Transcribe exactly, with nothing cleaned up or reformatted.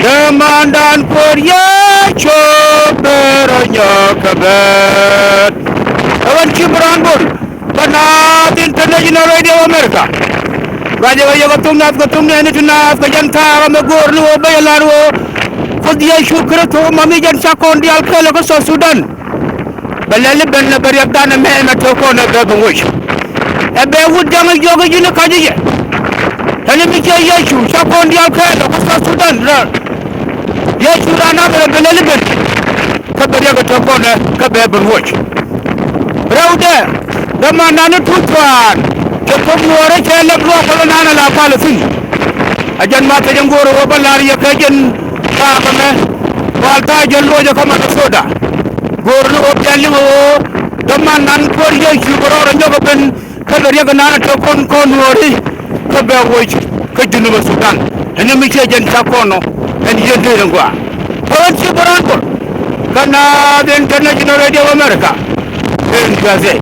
Dämandan Kuäär Yecu, bɛ rɔ nyɔk kɛ bɛt. Ɛ ɣän Cip Raan Bol, bä Naath International Radio America. Ruacɛ kɛ yɛ kɛ thok nath kɛ thok nɛɛni ti naath kɛ jɛn thaak ɛmɛ, go̱o̱r ni ɣöö bä yɛ la̱r ɣöö Kuoth Yecu Kritho, mami jɛn cak kɔn diaal kɛɛl kä South Sudan, bɛ lɛl i̱ ben ɛ bɛ riɛkdan ɛmɛ, ɛmɛ te kɔn ɛ bɛ ben woc. Ɛ bɛ wut ja̱ŋ ɛ jiɔk i̱ ji̱n i̱ ka̱c i̱ yɛ. Ɛn i̱ mi ciɛ Yecu cak kɔn diaal kɛɛl kä South Sudan rɛl. Yecu raan a bɛ lɛl i̱ ben, kä bɛ riɛk ɛ te kɔn ɛ kä bɛ ben woc. Rɛwdɛ, dämandan i̱ Tuut Thua̱a̱n, cɛ thok Nuɔɔrä cɛ lɛp luɔk kɔlɛ naan ɛ la pal ɛ thi̱n. Ɛ jɛn ma thec ɛn go̱o̱r ɛ ɣöö bä la̱r yɛ kɛ jɛn thaak ɛmɛ, pal thaak jɛn luɔcɛ kä Minnesota. Go̱o̱r ni ɣöö bia liŋ ɛ ɣöö dämandan Kuäär Yecu bɛ rɔɔdɛ nyɔk ɛ ben, kä bɛ riɛk ɛ naan ɛ te kɔn kɔn Nuɔɔri, kä bɛ woc kä Junub Sudan. Ɛn i̱ mi ciɛ jɛn cak kɔn ɔ, ɛn yɛn te in gɔaa. Kä ɣän Cip Raan Bol, kä Naath International Radio America, in U S A.